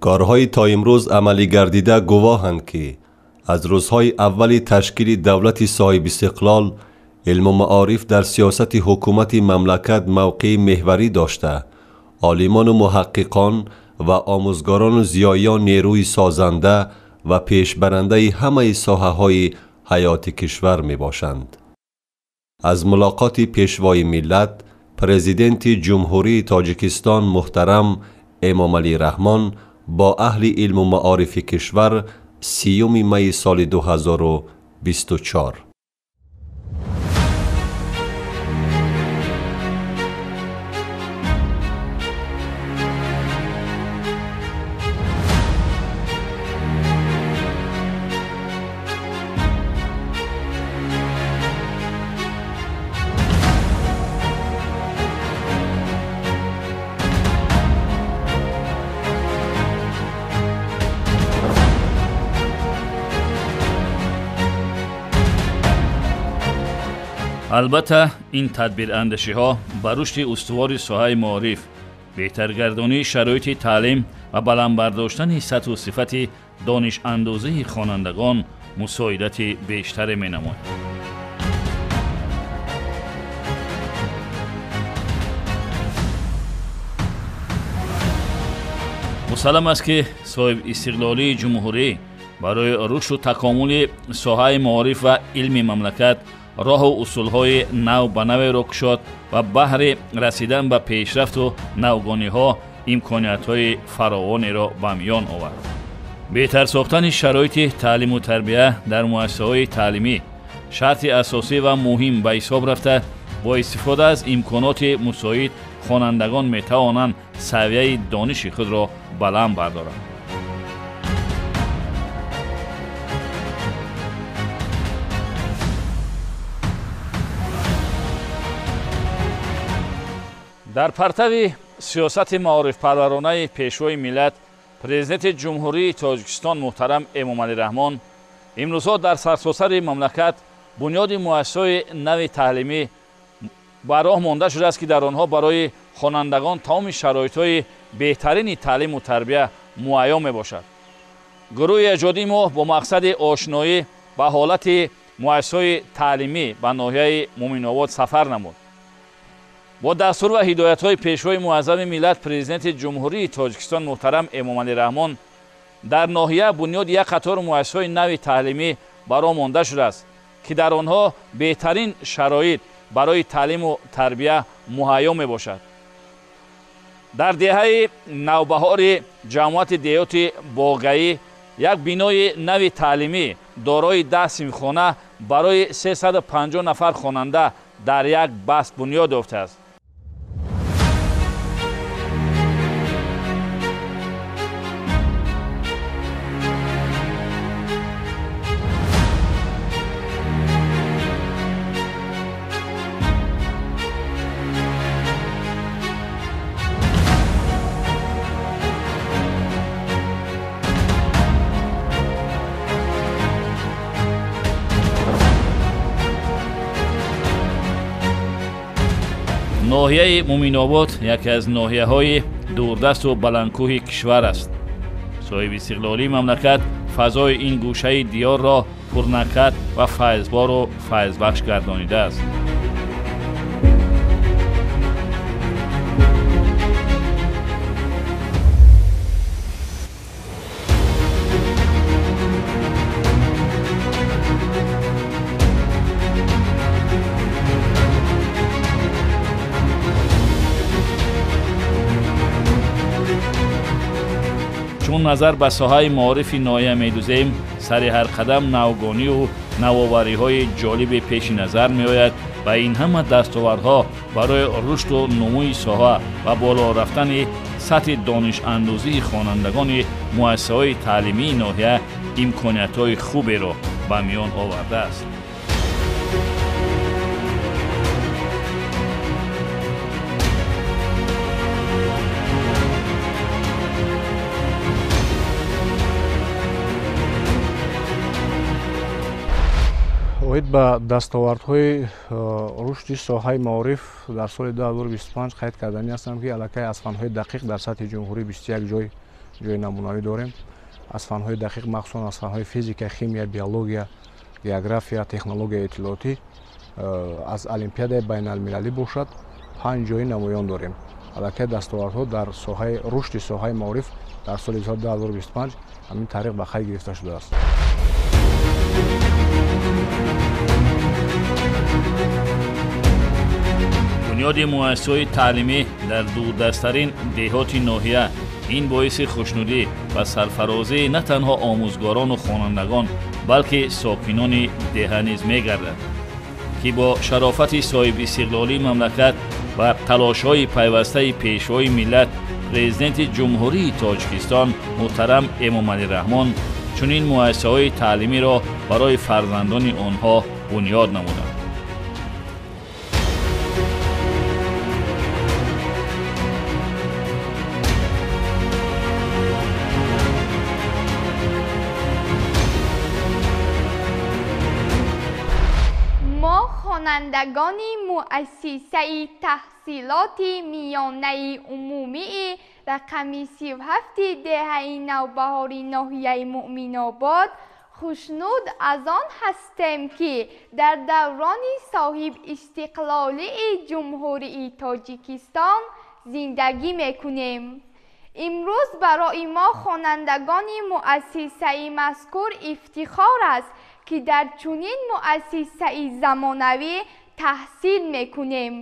Корҳои то имрӯз амалӣ гардида гувоҳанд, ки аз рӯзҳои аввали ташкили давлати соҳибистиқлол илму маориф дар сиёсати ҳукумати мамлакат мавқеи меҳварӣ дошта, олимону муҳаққиқон ва омӯзгорону зиёиён нерӯи созанда ва пешбарандаи ҳамаи соҳаҳои ҳаёти кишвар мебошанд. Аз мулоқоти Пешвои миллат, Президенти Ҷумҳурии Тоҷикистон муҳтарам Эмомалӣ Раҳмон бо аҳли илму маорифи кишвар 30 майи соли 2024. Албатта, ин тадбирандешиҳо ба рушди устувори соҳаи маориф, беҳтаргардонии шароити таълим ва баланд бардоштани сатҳу сифати донишандозии хонандагон мусоидати бештаре менамояд. Мусаллам аст, ки соҳибистиқлолии ҷумҳурӣ барои рушду такомули соҳаи маориф ва илми мамлакат роҳу усулҳои нав ба наверо кушод ва баҳри расидан ба пешрафту навгониҳо имкониятҳои фаровонеро ба миён овард. Беҳтар сохтани шароити таълиму тарбия дар муассисаҳои таълимӣ шарти асосӣ ва муҳим ба ҳисоб рафта, бо истифода аз имконоти мусоид хонандагон метавонанд савияи дониши худро баланд бардоранд. Дар партави сиёсати маорифпарваронаи Пешвои миллат, Президенти Ҷумҳурии Тоҷикистон муҳтарам Эмомалӣ Раҳмон, имрӯзҳо дар сарсосари мамлакат бунёди муассисаҳои нави таълимӣ ба роҳ монда шудааст, ки дар онҳо барои хонандагон тамоми шароитҳои беҳтарини таълиму тарбия муайён мебошад. Гурӯҳи эҷодии мо бо мақсади ошноӣ ба ҳолати муассисаҳои таълимӣ ба ноҳияи Муъминобод сафар намуд. Бо дастур ва ҳидоятҳои Пешвои муаззами миллат, Президенти Ҷумҳурии Тоҷикистон муҳтарам Эмомалӣ Раҳмон, дар ноҳия бунёди як қатор муассисаҳои нави таълимӣ ба роҳ монда шудааст, ки дар онҳо беҳтарин шароит барои таълиму тарбия муҳайё мебошад. Дар деҳаи Навбаҳори ҷамоати деҳоти Боғаӣ як бинои нави таълимӣ дорои 10 синфхона барои 350 нафар хонанда дар як баст бунёд ёфтааст. Ноҳияи Муъминобод яке аз ноҳияҳои дурдасту баландкӯҳи кишвар аст. Соҳибистиқлолии мамлакат фазои ин гӯшаи диёрро пурнакат ва файзбору файзбахш гардонидааст. Чун назар ба соҳаи маорифи ноҳия медӯзем, сари ҳар қадам навгонию навовариҳои ҷолибе пеши назар меояд ва ин ҳама дастовардҳо барои рушду нумӯи соҳа ва боло рафтани сатҳи донишандозии хонандагони муассисаҳои таълимии ноҳия имкониятҳои хуберо ба миён овардааст. Оид ба дастовардҳои рушди соҳаи маориф дар соли 2025 қайд карданӣ ҳастам, ки аллакай аз фанҳои дақиқ дар сатҳи ҷумҳурӣ 21 ҷой ҷои намунавӣ дорем. Аз фанҳои дақиқ, махсусан аз фанҳои физика, химия, биология, география, технологияи иттилоотӣ аз олимпиадаи байналмилалӣ бошад 5 ҷои намоён дорем. Аллакай дастовардҳо дар соҳаи рушди соҳаи маориф дар соли 2025 ҳамин тариқ ба қайд гирифта шудааст. Бунёди муассисаҳои таълимӣ дар дурдасттарин деҳоти ноҳия ин боиси хушнудӣ ва сарфарозии на танҳо омӯзгорону хонандагон, балки сокинони деҳа низ мегардад, ки бо шарофати соҳибистиқлолии мамлакат ва талошҳои пайвастаи пешвои миллат, президенти Ҷумҳурии Тоҷикистон муҳтарам Эмомалӣ Раҳмон чунин муассисаҳои таълимиро барои фарзандони онҳо бунёд намуданд. Хонандагони муассисаи таҳсилоти миёнаи умумии рақами 37 деҳаи Навбаҳори ноҳияи Муъминобод хушнуд аз он ҳастем, ки дар даврони соҳибистиқлолии Ҷумҳурии Тоҷикистон зиндагӣ мекунем. Имрӯз барои мо хонандагони муассисаи мазкур ифтихор аст, ки дар чунин муассисаи замонавӣ таҳсил мекунем.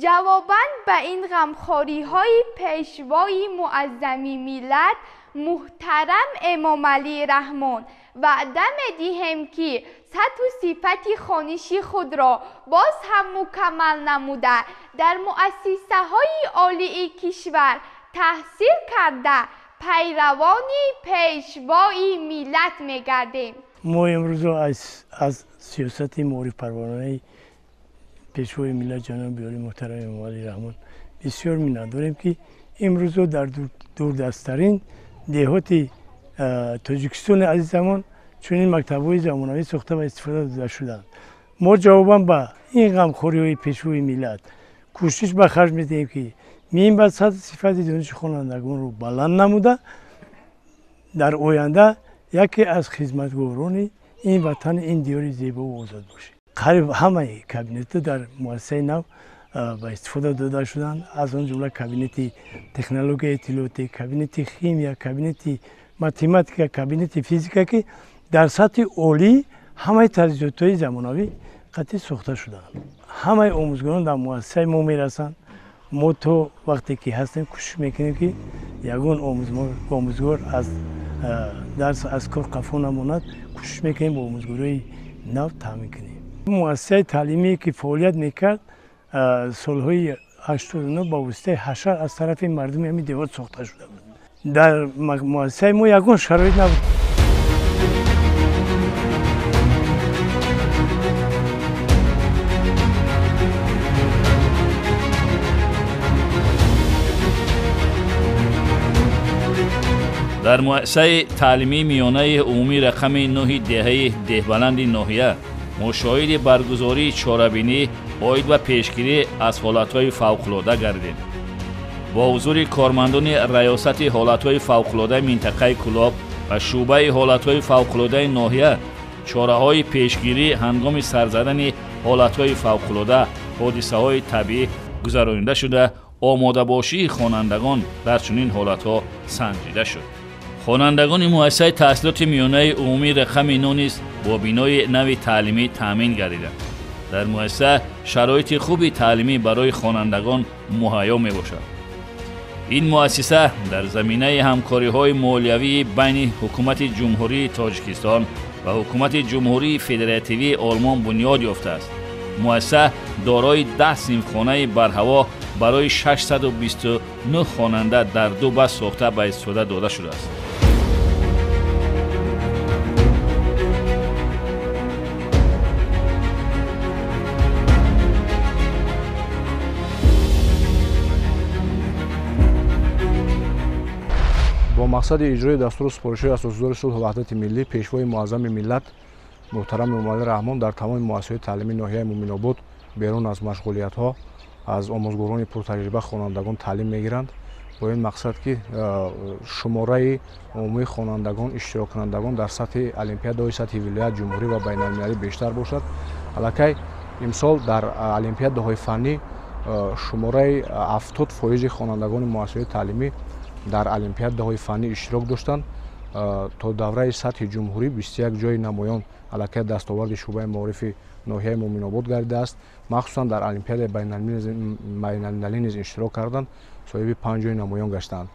Ҷавобан ба ин ғамхориҳои пешвои муаззами миллат муҳтарам Эмомалӣ Раҳмон ваъда медиҳем, ки сатҳу сифати хониши худро боз ҳам мукаммал намуда, дар муассисаҳои олии кишвар таҳсил карда, пайравони пешвои миллат мегардем. Мо имрӯзо аз сиёсати маорифпарваронаи пешвои миллат ҷаноби олӣ муҳтарам Эмомалӣ Раҳмон бисёр миннатдорем, ки имрӯзо дар дурдасттарин деҳоти Тоҷикистони азизамон чунин мактабҳои замонавӣ сохта ва истифода дода шуданд. Мо ҷавобан ба ин ғамхориҳои пешвои миллат кӯшиш ба харҷ медиҳем, ки минбаъд сатҳи сифати дониши хонандагонро баланд намуда, дар оянда яке аз хизматгорони ин ватани, ин диёри зебову озод бошем. Қариб ҳамаи кабинетҳо дар муассисаи нав ба истифода дода шуданд, аз он ҷумла кабинети технологияи иттилоотӣ, кабинети химия, кабинети математика, кабинети физика, ки дар сатҳи олӣ ҳамаи таҷҳизотҳои замонавӣ қатъӣ сохта шуданд. Ҳамаи омӯзгорон дар муассисаи мо мерасанд. Мо то вақте ки ҳастем кӯшиш мекунем, ки ягон омӯзгор аз дарс аз кор қафо намонад, кӯшиш мекунем бо омӯзгорои нав таъмин кунем. Муассисаи таълимие ки фаъолият мекард солҳои 89 ба воситаи ҳашар аз тарафи мардуми ҳамин деҳот сохта шуда буд. Дар муассисаи мо ягон шароит набуд. Дар муассисаи таълимии миёнаи умумӣ рақами 9 деҳаи Деҳбаланди ноҳия мушоҳиди баргузории чорабинӣ оид ба пешгирӣ аз ҳолатҳои фавқулода гардид. Бо ҳузури кормандони раёсати ҳолатҳои фавқулодаи минтақаи Кӯлоб ва шӯъбаи ҳолатҳои фавқулодаи ноҳия чораҳои пешгирӣ ҳангоми сар задани ҳолатҳои фавқулода, ҳодисаҳои табиӣ гузаронида шуда, омодабошии хонандагон дар чунин ҳолатҳо санҷида шуд. Хонандагони муассисаи таҳсилоти миёнаи умумӣ рақами 9 низ бо бинои нави таълимӣ таъмин гардиданд. Дар муассиса шароити хуби таълимӣ барои хонандагон муҳайё мебошад. Ин муассиса дар заминаи ҳамкориҳои молиявии байни Ҳукумати Ҷумҳурии Тоҷикистон ва Ҳукумати Ҷумҳурии Федеративии Олмон бунёд ёфтааст. Муассиса дорои 10 синфхонаи барҳаво барои 629 хонанда дар ду баст сохта ба истифода дода шудааст. Бо мақсади иҷрои дастуру супоришҳои асосгузори сулҳу ваҳдати миллӣ, пешвои муаззами миллат муҳтарам Эмомалӣ Раҳмон дар тамоми муассисаҳои таълимии ноҳияи Муъминобод берун аз машғулиятҳо аз омӯзгорони пуртаҷриба хонандагон таълим мегиранд. Бо ин мақсад ки шумораи умумии хонандагон, иштироккунандагон дар сатҳи олимпиадаҳои сатҳи вилоят, ҷумҳурӣ ва байналмилалӣ бештар бошад. Аллакай имсол дар олимпиадаҳои фаннӣ шумораи 70% хонандагони муассисаҳои таълимӣ дар олимпиадаҳои фаннӣ иштирок доштанд. То давраи сатҳи ҷумҳурӣ 21 ҷойи намоён аллакай дастоварди шӯъбаи маорифи ноҳияи Муъминобод гардидааст. Махсусан дар олимпиадаи байналмилалӣ низ иштирок карданд, соҳиби 5 ҷойи намоён гаштанд.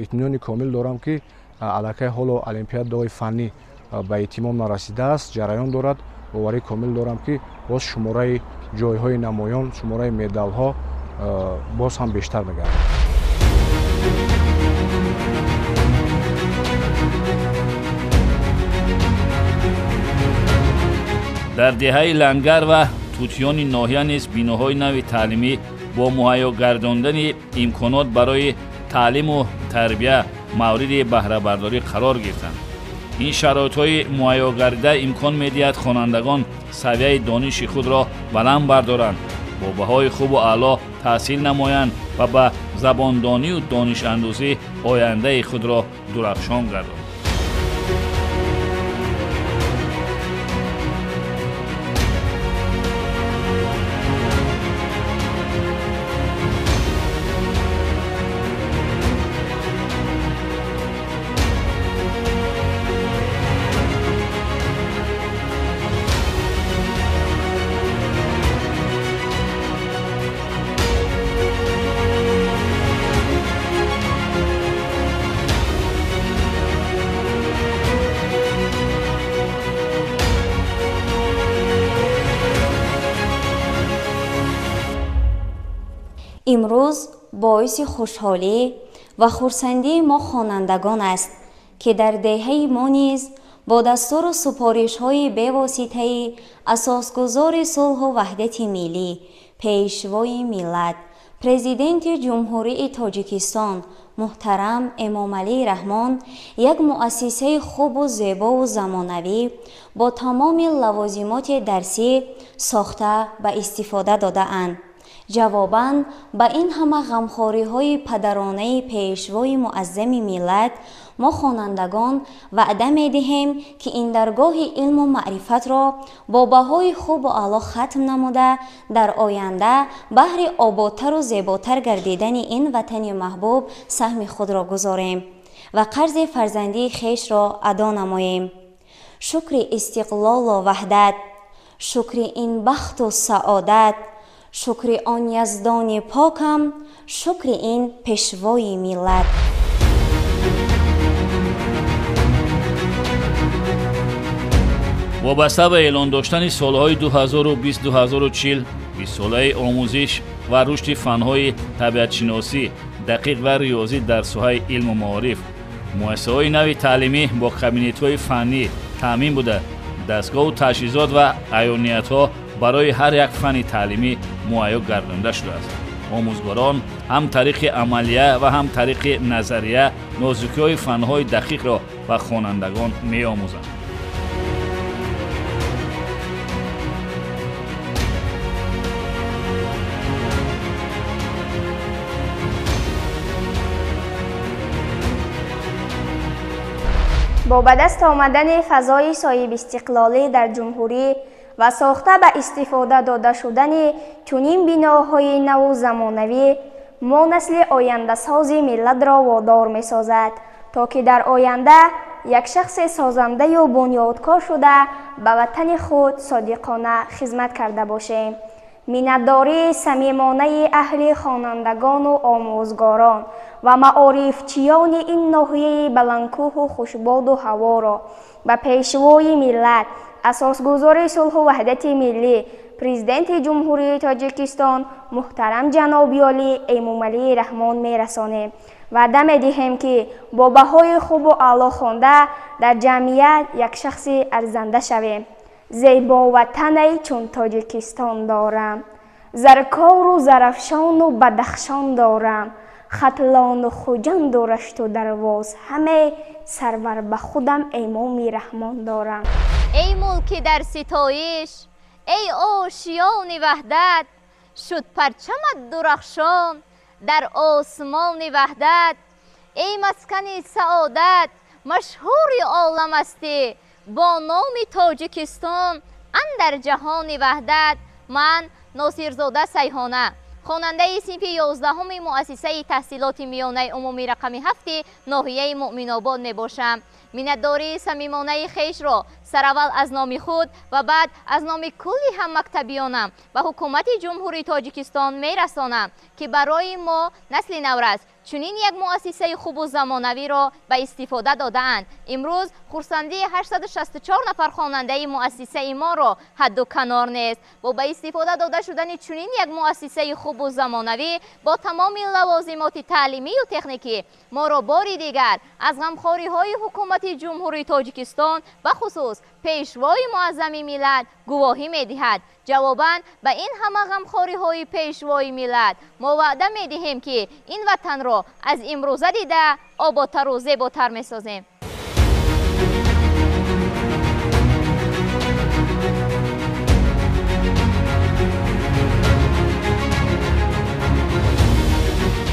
Итминони комил дорам, ки аллакай ҳоло олимпиадаҳои фаннӣ ба итмом нарасидааст, ҷараён дорад. Боварӣ комил дорам, ки боз шумораи ҷойҳои намоён, шумораи медалҳо боз ҳам бештар мегардад. Дар деҳаи Лангар ва Тутиёни ноҳия низ биноҳои нави таълимӣ бо муҳайё гардондани имконот барои таълиму тарбия мавриди баҳрабардорӣ қарор гирифтанд. Ин шароитҳои муҳайёгардида имкон медиҳад хонандагон савияи дониши худро баланд бардоранд, бо баҳои хубу аъло таҳсил намоянд ва ба забондонию донишандӯзӣ ояндаи худро дурахшон гардонанд. Имрӯз боиси хушҳолӣ ва хурсандии мо хонандагон аст, ки дар деҳаи мо низ бо дастуру супоришҳои бевоситаи асосгузори сулҳу ваҳдати миллӣ, пешвои миллат, президенти Ҷумҳурии Тоҷикистон муҳтарам Эмомалӣ Раҳмон як муассисаи хубу зебову замонавӣ бо тамоми лавозимоти дарсӣ сохта ба истифода додаанд. Ҷавобан ба ин ҳама ғамхориҳои падаронаи пешвои муаззами миллат мо хонандагон ваъда медиҳем, ки ин даргоҳи илму маърифатро бо баҳои хубу аъло хатм намуда, дар оянда баҳри ободтару зеботар гардидани ин ватани маҳбуб саҳми худро гузорем ва қарзи фарзандии хешро адо намоем. Шукри истиқлолу ваҳдат, шукри ин бахту саодат, шукри он яздони покам, шукри ин пешвои миллат. Вобаста ба эълон доштани солҳои 2020-2040 бистсолаи омӯзиш ва рушди фанҳои табиатшиносӣ, дақиқ ва риёзӣ дар соҳаи илму маориф, муассисаҳои нави таълимӣ бо кабинетҳои фаннӣ таъмин буда, дастгоҳу таҷҳизот ва аёниятҳо барои ҳар як фанни таълимӣ муҳайё гардонда шудааст. Омӯзгорон ҳам тариқи амалия ва ҳам тариқи назария нозукиҳои фанҳои дақиқро ба хонандагон меомӯзанд. Бо ба даст омадани фазои соҳибистиқлолӣ дар ҷумҳурӣ ва сохта ба истифода дода шудани чунин биноҳои наву замонавӣ мо насли ояндасози миллатро водор месозад, то ки дар оянда як шахси созандаю бунёдкор шуда ба ватани худ содиқона хизмат карда бошем. Миннатдории самимонаи аҳли хонандагону омӯзгорон ва маорифчиёни ин ноҳияи баландкӯҳу хушбоду ҳаворо ба пешвои миллат, асосгузори сулҳу ваҳдати миллӣ, президенти Ҷумҳурии Тоҷикистон муҳтарам ҷаноби олӣ Эмомалӣ Раҳмон мерасонем. Ваъда медиҳем, ки бо баҳои хубу аъло хонда дар ҷамъият як шахси арзанда шавем. Зебоватанай чун Тоҷикистон дорам, заркору зарафшону бадахшон дорам, Хатлону Хуҷанду Рашту Дарвоз ҳаме сарвар ба худам Эмоми Раҳмон дорам. Эй мулки дар ситоиш, эй ошиёни ваҳдат, шуд парчамат дурахшон Дар осмони ваҳдат, эй маскани саодат, машҳури олам ҳастӣ бо номи Тоҷикистон андар ҷаҳони ваҳдат. Ман Носирзода Сайҳона, хонандаи синфи 11-уми муассисаи таҳсилоти миёнаи умумӣ рақами 7 ноҳияи Муъминобод мебошам. Миннатдории самимонаи хешро сараввал аз номи худ ва баъд аз номи кулли ҳаммактабиёнам ба ҳукумати Ҷумҳурии Тоҷикистон мерасонам, ки барои мо насли наврас чунин як муассисаи хубу замонавиро ба истифода додаанд. Имрӯз хурсандии 864 нафар хонандаи муассисаи моро ҳадду канор нест. Бо ба истифода дода шудани чунин як муассисаи хубу замонавӣ бо тамоми лавозимоти таълимию техникӣ моро бори дигар аз ғамхориҳои ҳукумати Ҷумҳурии Тоҷикистон, бахусус Пешвои муаззами миллат гувоҳӣ медиҳад. Ҷавобан ба ин ҳама ғамхориҳои Пешвои миллат мо ваъда медиҳем, ки ин ватанро аз имрӯза дида ободтару зеботар месозем.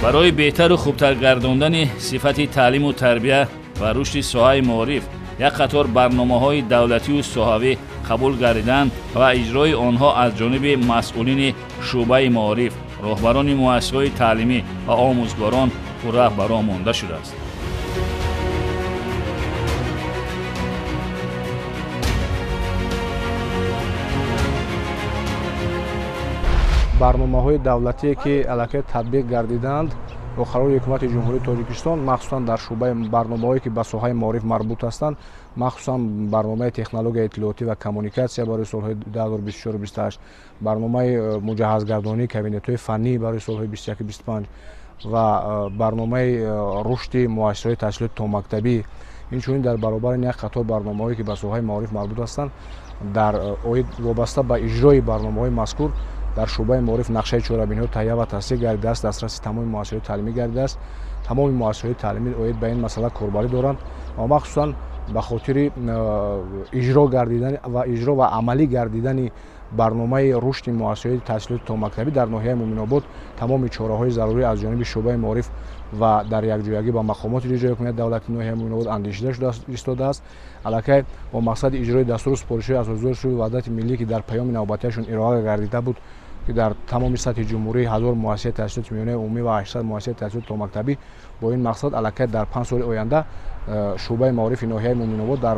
Барои беҳтару хубтар гардондани сифати таълиму тарбия ва рушди соҳаи маориф як қатор барномаҳои давлатию соҳавӣ қабул гардиданд ва иҷрои онҳо аз ҷониби масъулини шӯъбаи маориф, роҳбарони муассисаҳои таълимӣ ва омӯзгорон пурра ба роҳ монда шудааст. Барномаҳои давлатие ки аллакай татбиқ гардидаанд бо қарори ҳукумати Ҷумҳурии Тоҷикистон, махсусан дар шӯъбаи барномаҳое ки ба соҳаи маориф марбут ҳастанд, махсусан барномаи технологияи иттилоотӣ ва коммуникатсия барои солҳои 2024-28, барномаи муҷаҳҳазгардонии кабинетҳои фаннӣ барои солҳои 21-25 ва барномаи рушди муассисаҳои таҳсилоти томактабӣ. Инчунин дар баробари як қатор барномаҳое ки ба соҳаи маориф марбут ҳастанд, дар оид вобаста ба иҷрои барномаҳои мазкур дар шӯъбаи маориф нақшаи чорабиниҳо таҳия ва тасдиқ гардидааст, дастраси тамоми муассисаҳои таълимӣ гардидааст. Тамоми муассисаҳои таълимӣ оид ба ин масъала корбарӣ доранд ва махсусан ба хотири иҷро гардидан ва иҷро ва амалӣ гардидани барномаи рушди муассисаҳои таҳсилоти томактабӣ дар ноҳияи Муъминобод тамоми чораҳои зарурӣ аз ҷониби шӯъбаи маориф ва дар якҷоягӣ ба мақомоти иҷроии ҳукумати давлатии ноҳияи Муъминобод андешида шуда истодааст. Аллакай бо мақсади иҷрои дастуру супоришҳои асосгузори сулҳу ваҳдати миллӣ, ки дар паёми навбатияшон ироа гардида буд, ки дар тамоми сатҳи ҷумҳурӣ 1000 муассисаи таҳсилоти миёнаи умумӣ ва 800 муассисаи таҳсилоти томактабӣ, бо ин мақсад аллакай дар 5 соли оянда шӯъбаи маорифи ноҳияи Муъминобод дар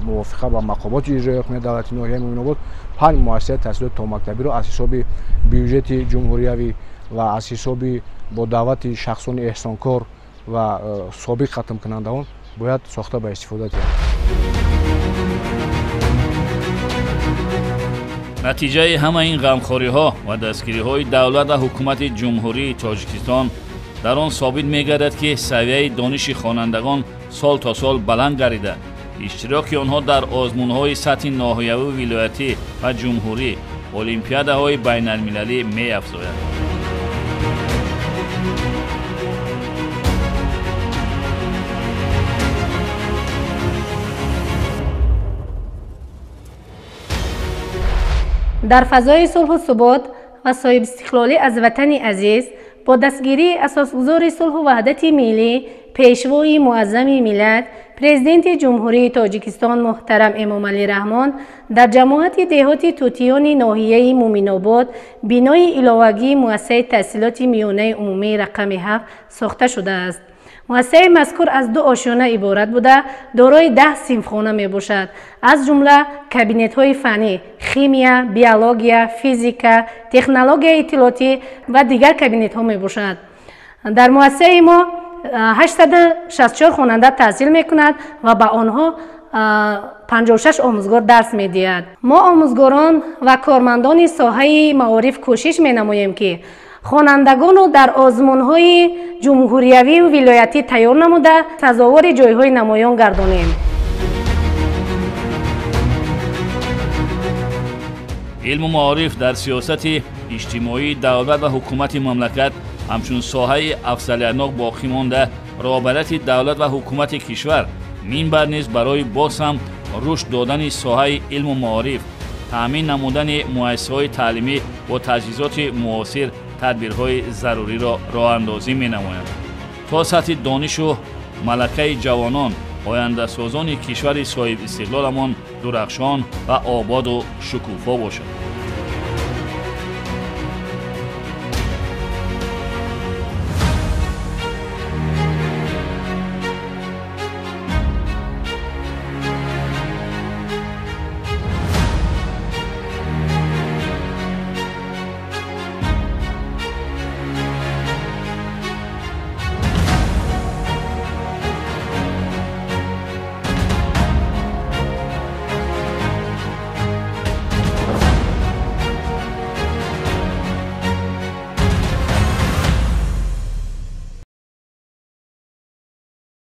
мувофиқа ба мақомоти иҷроии ҳукумати давлатии ноҳияи Муъминобод 5 муассисаи таҳсилоти томактабиро аз ҳисоби бюҷети ҷумҳуриявӣ ва аз ҳисоби бо даъвати шахсони эҳсонкор ва собиқ хатмкунандагон бояд сохта ба истифода диҳад. Натиҷаи ҳамаи ин ғамхориҳо ва дастгириҳои давлат ва ҳукумати Ҷумҳурии Тоҷикистон дар он собит мегардад, ки савияи дониши хонандагон сол то сол баланд гардида, иштироки онҳо дар озмунҳои сатҳи ноҳияву вилоятӣ ва ҷумҳурӣ, олимпиадаҳои байналмилалӣ меафзояд. Дар фазои сулҳу субот ва соҳибистиқлолӣ аз ватани азиз бо дастгирии асосгузори сулҳу ваҳдати миллӣ, Пешвои муаззами миллат, Президенти Ҷумҳурии Тоҷикистон муҳтарам Эмомалӣ Раҳмон дар ҷамоати деҳоти Тутиёни ноҳияи Муъминобод бинои иловагии муассисаи таҳсилоти миёнаи умумии рақами 7 сохта шудааст. Муассисаи мазкур аз 2 ошёна иборат буда, дорои 10 синфхона мебошад, аз ҷумла кабинетҳои фаннӣ, химия, биология, физика, технологияи иттилоотӣ ва дигар кабинетҳо мебошад. Дар муассисаи мо 864 хонанда таҳсил мекунад ва ба онҳо 56 омӯзгор дарс медиҳад. Мо омӯзгорон ва кормандони соҳаи маориф кӯшиш менамоем, ки хонандагонро дар озмунҳои ҷумҳуриявию вилоятӣ тайёр намуда, сазовори ҷойҳои намоён гардонем. Илму маориф дар сиёсати иҷтимоии давлат ва ҳукумати мамлакат ҳамчун соҳаи афзалиятнок боқӣ монда, роҳбарияти давлат ва ҳукумати кишвар минбар низ барои боз ҳам рушд додани соҳаи илму маориф, таъмин намудани муассисаҳои таълимӣ бо таҷҳизоти муосир Тадбирҳои заруриро роҳандозӣ менамоянд, то сатҳи донишу малакаи ҷавонон, ояндасозони кишвари соҳибистиқлоламон дурахшон ва ободу шукуфо бошад.